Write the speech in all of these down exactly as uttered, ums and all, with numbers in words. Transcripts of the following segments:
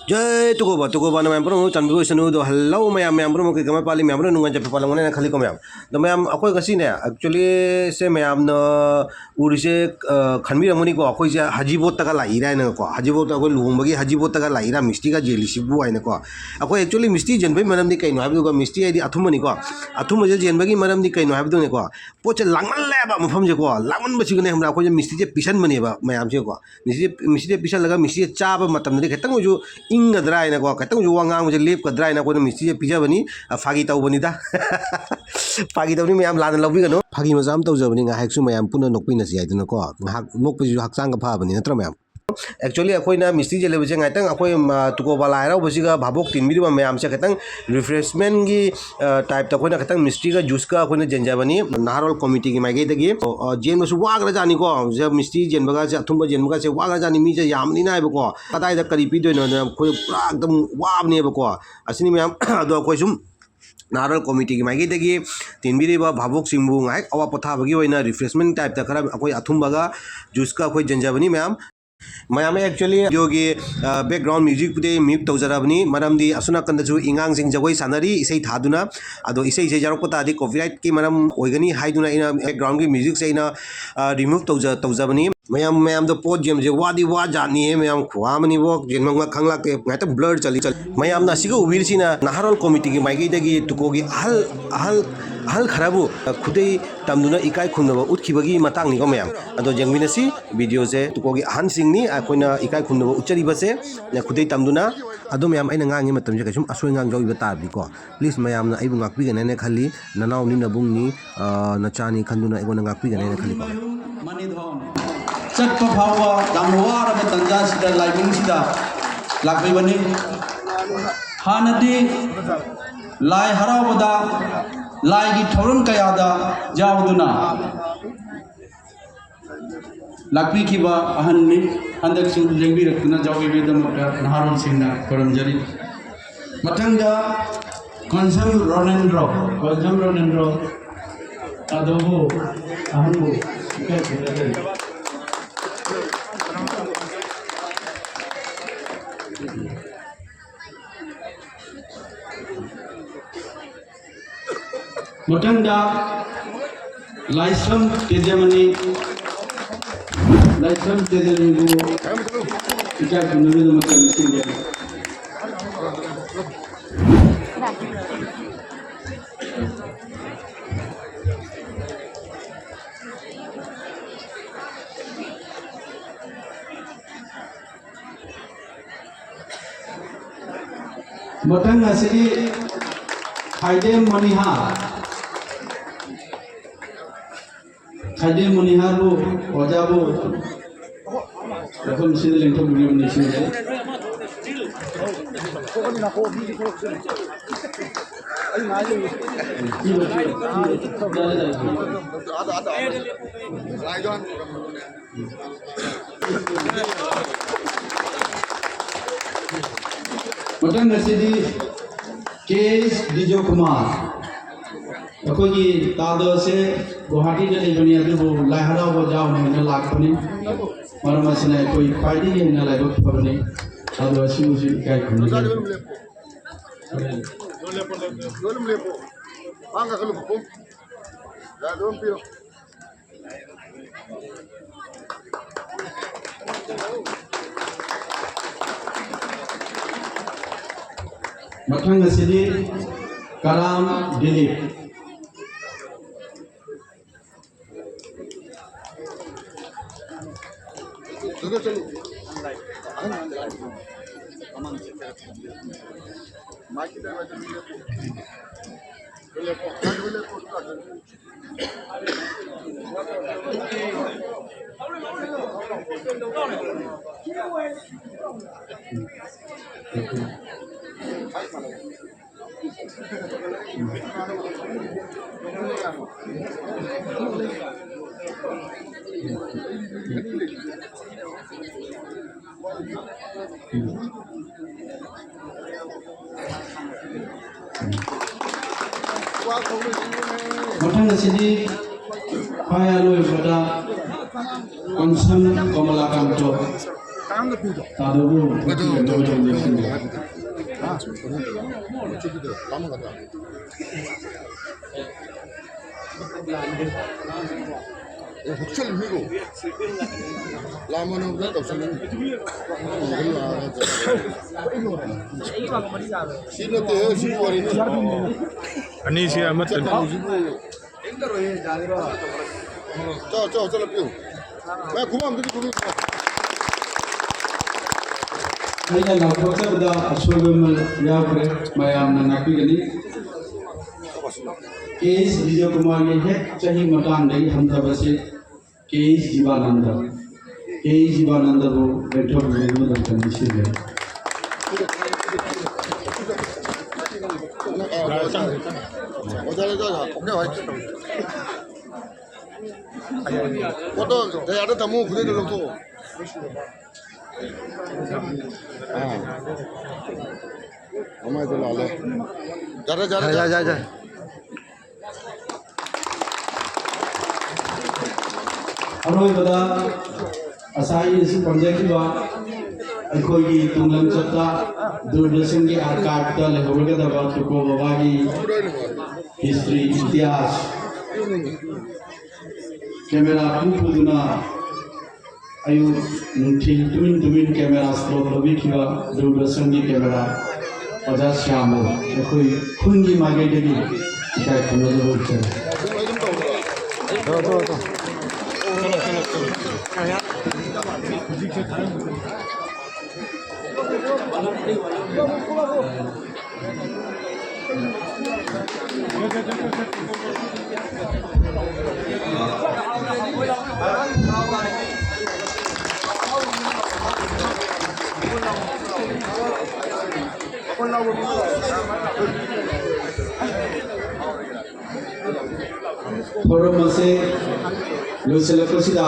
ꯖꯩ ꯇꯨꯀꯣꯕ, ꯇꯨꯀꯣꯕꯅ ꯃꯌꯥꯝ ꯄꯨꯝꯅꯃꯛ ꯆꯥꯟꯕꯤꯕ ꯑꯣꯏꯁꯅꯨ꯫ ꯑꯗꯣ ꯍꯜꯂꯣ ꯃꯌꯥꯝ, ꯃꯌꯥꯝ ꯄꯨꯝꯅꯃꯛꯀꯤ ꯀꯃꯥꯏ ꯄꯥꯜꯂꯤ? ꯃꯌꯥꯝ ꯄꯨꯝꯅꯃꯛ ꯅꯨꯡꯉꯥꯏ ꯆꯠꯄ ꯄꯥꯜꯂꯝꯒꯅꯤ ꯍꯥꯏꯅ ꯈꯜꯂꯤꯀꯣ ꯃꯌꯥꯝ꯫ ꯑꯗꯣ ꯃꯌꯥꯝ, ꯑꯩꯈꯣꯏ ꯉꯁꯤꯅꯦ, actually ꯁꯦ ꯃꯌꯥꯝꯅ ꯎꯔꯤꯁꯦ, ꯑ, ꯈꯟꯕꯤꯔꯝꯒꯅꯤꯀꯣ, ꯑꯩꯈꯣꯏꯁꯦ ꯍꯖꯤꯕꯣꯠꯇꯒ ꯂꯥꯛꯏꯔꯥ ꯍꯥꯏꯅꯀꯣ, ꯍꯖꯤꯕꯣꯠꯇ ꯑꯩꯈꯣꯏ ꯂꯨꯍꯣꯡꯕꯒꯤ ꯍꯖꯤꯕꯣꯠꯇꯒ ꯂꯥꯛꯏꯔꯥ ꯃꯤꯁꯇꯤꯒ ꯌꯦꯜꯂꯤꯁꯤꯕꯨ ꯍꯥꯏꯅꯀꯣ꯫ ꯑꯩꯈꯣꯏ actually ꯃꯤꯁꯇꯤ ꯌꯦꯟꯕꯒꯤ ꯃꯔꯝꯗꯤ ꯀꯩꯅꯣ ꯍꯥꯏꯕꯗꯨꯒ, ꯃꯤꯁꯇꯤ ꯍꯥꯏꯗꯤ ꯑꯊꯨꯝꯕꯅꯤꯀꯣ, ꯑꯊꯨꯝꯕꯁꯦ ꯌꯦꯟꯕꯒꯤ ꯃꯔꯝꯗꯤ ꯀꯩꯅꯣ ꯍꯥꯏꯕꯗꯨꯅꯦꯀꯣ, ꯄꯣꯠꯁꯦ ꯂꯥꯡꯃꯜꯂꯦꯕ ꯃꯐꯝꯁꯦꯀꯣ, ꯂꯥꯡꯃꯟꯕꯁꯤꯒꯅꯦ ꯈꯪꯕ꯭ꯔꯥ, ꯑꯩꯈꯣꯏꯁꯦ ꯃꯤꯁꯇꯤꯁꯦ ꯄꯤꯁꯟꯕꯅꯦꯕ ꯃꯌꯥꯝꯁꯦꯀꯣ꯫ ꯃꯤꯁꯇꯤꯁꯦ, ꯃꯤꯁꯇꯤꯁꯦ ꯄꯤꯁꯜꯂꯒ ꯃꯤꯁꯇꯤꯁꯦ ꯆꯥꯕ ꯃꯇꯝꯗꯗꯤ ꯈꯤꯇꯪ ꯑꯣꯏꯁꯨ ꯏꯪꯒꯗ꯭ꯔꯥ ꯍꯥꯏꯅꯀꯣ, ꯈꯤꯇꯪ ꯑꯣꯏꯁꯨ ꯋꯥ ꯉꯥꯡꯕꯁꯦ ꯂꯦꯞꯀꯗ꯭ꯔꯥ ꯍꯥꯏꯅ ꯑꯩꯈꯣꯏꯅ ꯃꯤꯁꯇꯤꯁꯦ ꯄꯤꯖꯕꯅꯤ꯫ ꯑ, ꯐꯥꯒꯤ ꯇꯧꯕꯅꯤꯗ꯫ ꯐꯥꯒꯤ ꯇꯧꯕꯅꯤ ꯃꯌꯥꯝ, ꯂꯥꯟꯅ ꯂꯧꯕꯤꯒꯅꯨ꯫ ꯐꯥꯒꯤ ꯃꯆꯥ ꯑꯃ ꯇꯧꯖꯕꯅꯤ, ꯉꯥꯏꯍꯥꯛꯁꯨ ꯃꯌꯥꯝ ꯄꯨꯟꯅ ꯅꯣꯛꯃꯤꯟꯅꯁꯤ ꯍꯥꯏꯗꯅꯀꯣ꯫ ꯉꯥꯏꯍꯥꯛ ꯅꯣꯛꯄꯁꯤꯁꯨ ꯍꯛꯆꯥꯡꯒ ꯐꯕꯅꯤ, ꯅꯠꯇ꯭ꯔꯥ ꯃꯌꯥꯝ? Actually ꯑꯩꯈꯣꯏꯅ ꯃꯤꯁꯇꯤ ꯌꯦꯜꯂꯤꯕꯁꯦ ꯉꯥꯏꯇꯪ ꯑꯩꯈꯣꯏ, ꯃ, ꯇꯨꯀꯣꯕ ꯂꯥꯏ ꯍꯔꯥꯎꯕꯁꯤꯒ ꯚꯥꯕꯣꯛ ꯇꯤꯟꯕꯤꯔꯤꯕ ꯃꯌꯥꯝꯁꯦ ꯈꯤꯇꯪ ꯔꯤꯐ꯭ꯔꯦꯁꯃꯦꯟꯒꯤ, ꯑ, ꯇꯥꯏꯞꯇ ꯑꯩꯈꯣꯏꯅ ꯈꯤꯇꯪ ꯃꯤꯁꯇꯤꯒ ꯖꯨꯁꯀ ꯑꯩꯈꯣꯏꯅ ꯌꯦꯟꯖꯕꯅꯤ ꯅꯍꯥꯔꯣꯜ ꯀꯣꯃꯤꯇꯤꯒꯤ ꯃꯥꯏꯀꯩꯗꯒꯤ꯫ ꯑ, ꯑ, ꯌꯦꯟꯕꯁꯨ ꯋꯥꯈ꯭ꯔꯖꯥꯠꯅꯤꯀꯣ꯫ ꯁꯦ ꯃꯤꯁꯇꯤ ꯌꯦꯟꯕꯒꯁꯦ, ꯑꯊꯨꯝꯕ ꯌꯦꯟꯕꯒꯁꯦ ꯋꯥꯈ꯭ꯔꯖꯥꯠꯅꯤ꯫ ꯃꯤꯁꯦ ꯌꯥꯝꯕꯅꯤꯅ ꯍꯥꯏꯕꯀꯣ, ꯀꯗꯥꯏꯗ ꯀꯔꯤ ꯄꯤꯗꯣꯏꯅꯣꯅ ꯑꯩꯈꯣꯏ ꯄꯨꯔꯥ ꯑꯗꯨꯝ ꯋꯥꯕꯅꯦꯕꯀꯣ꯫ ꯑꯁꯤꯅꯤ ꯃꯌꯥꯝ꯫ ꯑꯗꯣ ꯑꯩꯈꯣꯏ ꯁꯨꯝ ꯅꯍꯥꯔꯣꯜ ꯀꯣꯃꯤꯇꯤꯒꯤ ꯃꯥꯏꯀꯩꯗꯒꯤ ꯇꯤꯟꯕꯤꯔꯤꯕ ꯚꯥꯕꯣꯛꯁꯤꯡꯕꯨ ꯉꯥꯏꯍꯥꯛ ꯑꯋꯥ ꯄꯣꯊꯥꯕꯒꯤ ꯑꯣꯏꯅ ꯔꯤꯐ꯭ꯔꯦꯁꯃꯦꯟ ꯇꯥꯏꯞꯇ ꯈꯔ ꯑꯩꯈꯣꯏ ꯑꯊꯨꯝꯕꯒ ꯖꯨꯁꯀ ꯑꯩꯈꯣꯏ ꯌꯦꯟꯖꯕꯅꯤ ꯃꯌꯥꯝ꯫ ꯃꯌꯥꯝ, actually videoꯒꯤ, ꯑ, background musicꯄꯨꯗꯤ mute ꯇꯧꯖꯔꯕꯅꯤ, ꯃꯔꯝꯗꯤ ꯑꯁꯣꯝ ꯅꯥꯀꯟꯗꯁꯨ ꯏꯉꯥꯡꯁꯤꯡ ꯖꯒꯣꯏ ꯁꯥꯟꯅꯔꯤ ꯏꯁꯩ ꯊꯥꯗꯨꯅ꯫ ꯑꯗꯣ ꯏꯁꯩꯁꯦ ꯌꯥꯎꯔꯛꯄ ꯇꯥꯔꯗꯤ copyrightꯀꯤ ꯃꯔꯝ ꯑꯣꯏꯒꯅꯤ ꯍꯥꯏꯗꯨꯅ ꯑꯩꯅ backgroundꯒꯤ musicꯁꯦ ꯑꯩꯅ, ꯑ, remove ꯇꯧꯖ-, ꯇꯧꯖꯕꯅꯤ꯫ ꯃꯌꯥꯝ, ꯃꯌꯥꯝꯗꯣ ꯄꯣꯠ ꯌꯦꯟꯕꯁꯦ ꯋꯥꯗꯤ ꯋꯥꯖꯥꯠꯅꯤꯍꯦ ꯃꯌꯥꯝ, ꯈꯨꯋꯥ ꯑꯃꯅꯤꯕꯣ, ꯌꯦꯟꯐꯝꯒ ꯈꯪꯂꯥꯛꯇꯦ, ꯉꯥꯏꯇꯪ blur ꯆꯠꯂꯤ, ꯆꯠꯂꯤ꯫ ꯃꯌꯥꯝꯅ ꯑꯁꯤꯒ ꯎꯕꯤꯔꯤꯁꯤꯅ ꯅꯍꯥꯔꯣꯜ ꯀꯣꯃꯤꯇꯤꯒꯤ ꯃꯥꯏꯀꯩꯗꯒꯤ ꯇꯨꯀꯣꯒꯤ ꯑꯍꯜ, ꯑꯍꯜ, ꯑꯍꯜ ꯈꯔꯕꯨ ꯈꯨꯗꯩ ꯇꯝꯗꯨꯅ ꯏꯀꯥꯏ ꯈꯨꯝꯅꯕ ꯎꯠꯈꯤꯕꯒꯤ ꯃꯇꯥꯡꯅꯤꯀꯣ ꯃꯌꯥꯝ꯫ ꯑꯗꯣ ꯌꯦꯡꯃꯤꯟꯅꯁꯤ videoꯁꯦ꯫ ꯇꯨꯀꯣꯒꯤ ꯑꯍꯟꯁꯤꯡꯅꯤ ꯑꯩꯈꯣꯏꯅ ꯏꯀꯥꯏ ꯈꯨꯝꯅꯕ ꯎꯠꯆꯔꯤꯕꯁꯦ, ꯈꯨꯗꯩ ꯇꯝꯗꯨꯅ꯫ ꯑꯗꯣ ꯃꯌꯥꯝ, ꯑꯩꯅ ꯉꯥꯡꯉꯤ ꯃꯇꯝꯁꯦ ꯀꯩꯁꯨꯝ ꯑꯁꯣꯏ ꯉꯥꯡ ꯌꯥꯎꯕ ꯇꯥꯔꯗꯤꯀꯣ, please ꯃꯌꯥꯝꯅ ꯑꯩꯕꯨ ꯉꯥꯛꯄꯤꯒꯅꯤ ꯍꯥꯏꯅ ꯈꯜꯂꯤ꯫ ꯅꯅꯥꯎꯅꯤ, ꯅꯕꯨꯡꯅꯤ, ꯑ, ꯅꯆꯥꯅꯤ ꯈꯟꯗꯨꯅ ꯑꯩꯉꯣꯟꯗ ꯉꯥꯛꯄꯤꯒꯅꯤ ꯍꯥꯏꯅ ꯈꯜꯂꯤꯀꯣ꯫ ꯆꯠꯄ ꯐꯥꯎꯕ ꯌꯥꯝꯅ ꯋꯥꯔꯕ ꯇꯥꯟꯖꯥꯁꯤꯗ ꯂꯥꯏꯕꯨꯡꯁꯤꯗ ꯂꯥꯛꯂꯤꯕꯅꯤ꯫ ꯍꯥꯟꯅꯗꯤ ꯂꯥꯏ ꯍꯔꯥꯎꯕꯗ, ꯂꯥꯏꯒꯤ ꯊꯧꯔꯝ ꯀꯌꯥꯗ ꯌꯥꯎꯗꯨꯅ ꯂꯥꯛꯄꯤꯈꯤꯕ ꯑꯍꯟꯅꯤ꯫ ꯍꯟꯗꯛꯁꯨ ꯂꯦꯡꯕꯤꯔꯛꯇꯨꯅ ꯌꯥꯎꯕꯤꯕꯒꯤꯗꯃꯛꯇ ꯅꯍꯥꯔꯣꯜꯁꯤꯡꯅ ꯈꯨꯔꯨꯝꯖꯔꯤ꯫ ꯃꯊꯪꯗ ꯀꯣꯟꯁꯝ ꯔꯣꯅꯦꯟꯗ꯭ꯔꯣ, ꯀꯣꯟꯁꯝ ꯔꯣꯅꯦꯟꯗ꯭ꯔꯣ ꯑꯗꯨꯕꯨ ꯑꯍꯟꯕꯨ ꯏꯀꯥꯏ ꯈꯨꯝꯅꯖꯔꯤ꯫ ꯃꯊꯪꯗ ꯂꯥꯏꯁ꯭ꯔꯝ ꯇꯦꯖꯃꯅꯤ, ꯂꯥꯏꯁ꯭ꯔꯝ ꯇꯦꯖꯃꯅꯤꯕꯨ ꯏꯀꯥꯏ ꯈꯨꯝꯅꯕꯒꯤꯗꯃꯛꯇ ꯅꯤꯡꯁꯤꯡꯖꯔꯤ꯫ ꯃꯊꯪ ꯑꯁꯤꯗꯤ ꯈꯥꯏꯗꯦꯝ ꯃꯅꯤꯍꯥ꯫ ꯈꯥꯏꯗꯦꯝ ꯃꯅꯤꯍꯥꯕꯨ, ꯑꯣꯖꯥꯕꯨ ꯃꯐꯝꯁꯤꯗ ꯂꯦꯡꯊꯣꯛꯄꯤꯅꯕ ꯅꯤꯡꯁꯤꯡꯖꯔꯤ꯫ ꯃꯊꯪ ꯑꯁꯤꯗꯤ ꯀꯦ ꯑꯦꯁ ꯕꯤꯖꯣꯏ ꯀꯨꯃꯥꯔ꯫ ꯑꯩꯈꯣꯏꯒꯤ ꯇꯥꯗꯣ ꯑꯁꯦ ꯒꯨꯋꯥꯍꯥꯇꯤꯗ ꯂꯩꯕꯅꯤ, ꯑꯗꯨꯕꯨ ꯂꯥꯏ ꯍꯔꯥꯎꯕ ꯌꯥꯎꯅ ꯍꯦꯟꯅ ꯂꯥꯛꯄꯅꯤ꯫ ꯃꯔꯝ ꯑꯁꯤꯅ ꯑꯩꯈꯣꯏ ꯈ꯭ꯋꯥꯏꯗꯒꯤ ꯍꯦꯟꯅ ꯂꯥꯏꯕꯛ ꯐꯕꯅꯤ꯫ ꯇꯥꯗꯣ ꯑꯁꯤꯕꯨꯁꯨ ꯏꯀꯥꯏ ꯈꯨꯝꯅꯖꯔꯤ꯫ ꯃꯊꯪ ꯑꯁꯤꯗꯤ ꯀꯔꯥꯝ ꯗꯤꯂꯤꯞ꯫ ꯃꯊꯪ ꯑꯁꯤꯗꯤ ꯈ꯭ꯋꯥꯏ ꯑꯔꯣꯏꯕꯗ ꯀꯣꯟꯁꯝ ꯀꯃꯂꯥꯀꯥꯟꯇ ꯇꯥꯗꯧꯕ ꯃꯊꯪ ꯑꯣꯏꯅ ꯂꯣꯏꯁꯤꯟꯖꯔꯦ꯫ ꯑꯦ, ꯍꯨꯛꯆꯜꯂꯤꯃꯤꯀꯣ꯫ ꯂꯥꯟ ꯃꯅꯨꯡꯗ ꯇꯧꯁꯜꯂꯤꯃꯤ꯫ ꯁꯤ ꯅꯠꯇꯦꯍꯦ, ꯁꯤꯒꯤ ꯋꯥꯔꯤꯅꯤ꯫ ꯑꯅꯤꯁꯤ ꯑꯃꯠꯇꯅꯤ꯫ ꯆꯠꯄ ꯍꯧꯖꯤꯛꯄꯨ꯫ ꯆꯥꯎ, ꯆꯥꯎ, ꯆꯠꯂꯣ, ꯄꯤꯌꯨ꯫ ꯃꯥ ꯈꯨꯕꯥꯝꯗꯨꯗꯤ ꯈꯨꯕꯤꯌꯨ꯫ ꯑꯩꯅ ꯂꯥꯎꯊꯣꯛꯆꯕꯗ ꯑꯁꯣꯏꯕ ꯑꯃ ꯌꯥꯎꯈ꯭ꯔꯦ, ꯃꯌꯥꯝꯅ ꯉꯥꯛꯄꯤꯒꯅꯤ꯫ ꯀꯦ ꯑꯦꯁ ꯕꯤꯖꯌꯀꯨꯃꯥꯔꯒꯤ ꯍꯦꯛ ꯆꯍꯤ ꯃꯇꯥꯡꯗꯒꯤ ꯍꯟꯊꯕꯁꯤ ꯀꯦ ꯑꯦꯁ ꯖꯤꯕꯥꯅꯟꯗ, ꯀꯦ ꯑꯦꯁ ꯖꯤꯕꯥꯅꯟꯗꯕꯨ ꯂꯦꯡꯊꯣꯛ ꯂꯦꯡꯕ ꯃꯇꯝꯗ ꯅꯤꯡꯁꯤꯡꯖꯔꯤ꯫ ꯑꯣꯖꯥ, ꯑꯣꯖꯥ, ꯑꯣꯖꯥ, ꯑꯣꯖꯥ, ꯑꯣꯖꯥ꯫ ꯐꯣꯇꯣ ꯗꯌꯥꯗ ꯊꯝꯃꯨ, ꯈꯨꯗꯩꯗꯣ ꯂꯧꯊꯣꯛꯑꯣ꯫ ꯑꯥ꯫ ꯃꯃꯥꯏꯗꯣ ꯂꯥꯜꯂꯦ꯫ ꯌꯥꯔꯦ, ꯌꯥꯔꯦ, ꯌꯥꯔꯦ, ꯌꯥꯔꯦ꯫ ꯌꯥꯔꯦ꯫ ꯑꯔꯣꯏꯕꯗ ꯉꯁꯥꯏ ꯑꯩꯅꯁꯨ ꯄꯟꯖꯈꯤꯕ ꯑꯩꯈꯣꯏꯒꯤ ꯇꯨꯡ ꯂꯝꯆꯠꯇ ꯗꯨꯔꯗꯔꯁꯟꯒꯤ ꯑꯥꯔꯀꯥꯏꯚꯇ ꯂꯩꯍꯧꯔꯒꯗꯕ ꯇꯨꯀꯣ ꯕꯕꯥꯒꯤ ꯍꯤꯁꯇ꯭ꯔꯤ, ꯏꯇꯤꯍꯥꯁ, ꯀꯦꯃꯦꯔꯥ ꯄꯨ ꯄꯨꯗꯨꯅ ꯑꯌꯨꯛ ꯅꯨꯡꯊꯤꯜ ꯇꯨꯃꯤꯟ ꯇꯨꯃꯤꯟ ꯀꯦꯃꯦꯔꯥ ꯁ꯭ꯂꯣꯠ ꯂꯧꯕꯤꯈꯤꯕ ꯗꯨꯔꯗꯔꯁꯟꯒꯤ ꯀꯦꯃꯦꯔꯥ ꯑꯣꯖꯥ ꯁ꯭ꯌꯥꯝꯕꯨ ꯑꯩꯈꯣꯏ ꯈꯨꯟꯒꯤ ꯃꯥꯏꯀꯩꯗꯒꯤ ꯏꯀꯥꯏ ꯈꯨꯝꯅꯖꯕ ꯎꯠꯆꯔꯤ꯫ ꯊꯧꯔꯝ ꯑꯁꯤ ꯂꯣꯏꯁꯤꯜꯂꯛꯄꯁꯤꯗ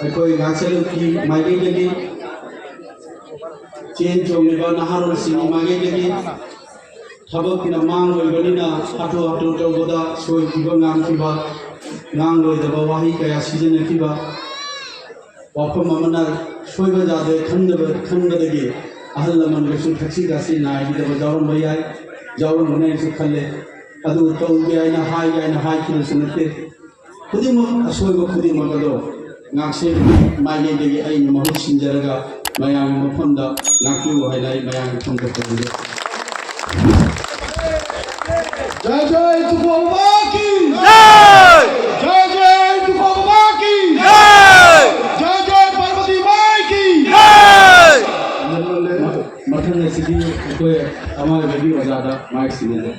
ꯑꯩꯈꯣꯏ ꯉꯥꯛꯁꯦꯜꯂꯨꯀꯤ ꯃꯥꯏꯀꯩꯗꯒꯤ ꯆꯦꯟ ꯆꯣꯡꯂꯤꯕ ꯅꯍꯥꯔꯣꯜꯁꯤꯡꯒꯤ ꯃꯥꯏꯀꯩꯗꯒꯤ ꯊꯕꯛꯀꯤꯅ ꯃꯥꯡ ꯑꯣꯏꯕꯅꯤꯅ ꯍꯥꯊꯨ ꯍꯥꯊꯨ ꯇꯧꯕꯗ ꯁꯣꯏꯈꯤꯕ ꯉꯥꯡꯈꯤꯕ, ꯉꯥꯡꯂꯣꯏꯗꯕ ꯋꯥꯍꯩ ꯀꯌꯥ ꯁꯤꯖꯤꯟꯅꯈꯤꯕ, ꯋꯥꯐꯝ ꯑꯃꯅ ꯁꯣꯏꯕ ꯌꯥꯗꯦ ꯈꯟꯗꯕ, ꯈꯟꯕꯗꯒꯤ ꯑꯍꯜ ꯂꯃꯟꯒꯁꯨ ꯊꯛꯁꯤ ꯈꯥꯁꯤ ꯅꯥꯏꯕꯤꯗꯕ ꯌꯥꯎꯔꯝꯕ ꯌꯥꯏ, ꯌꯥꯎꯔꯝꯒꯅꯤ ꯍꯥꯏꯅꯁꯨ ꯈꯜꯂꯦ꯫ ꯑꯗꯨ ꯇꯧꯒꯦ ꯍꯥꯏꯅ, ꯍꯥꯏꯒꯦ ꯍꯥꯏꯅ ꯍꯥꯏꯈꯤꯕꯁꯨ ꯅꯠꯇꯦ꯫ ꯈꯨꯗꯤꯡꯃꯛ, ꯑꯁꯣꯏꯕ ꯈꯨꯗꯤꯡꯃꯛ ꯑꯗꯣ ꯉꯥꯛꯁꯦꯜ ꯃꯥꯏꯀꯩꯗꯒꯤ ꯑꯩꯅ ꯃꯍꯨꯠ ꯁꯤꯟꯖꯔꯒ ꯃꯌꯥꯝꯒꯤ ꯃꯐꯝꯗ ꯉꯥꯛꯄꯤꯌꯨ ꯍꯥꯏꯅ ꯑꯩ ꯃꯌꯥꯝꯒꯤ ꯃꯐꯝꯗ ꯇꯧꯖꯒꯦ꯫ ꯖꯥꯏ ꯖꯥꯏ ꯇꯨꯀꯣꯕꯥꯀꯤ! ꯖꯥꯏ! ꯖꯥꯏ ꯖꯥꯏ ꯇꯨꯀꯣꯕꯥꯀꯤ! ꯖꯥꯏ! ꯖꯥꯏ ꯖꯥꯏ ꯄꯥꯔꯕꯇꯤ ꯃꯥꯏꯀꯤ! ꯖꯥꯏ! ꯃꯊꯪ ꯑꯁꯤꯗꯤ ꯑꯩꯈꯣꯏ ꯑꯃꯥꯏꯕꯒꯤ ꯑꯣꯖꯥꯗ ꯃꯥꯏꯛ ꯁꯤꯟꯅꯖꯩ꯫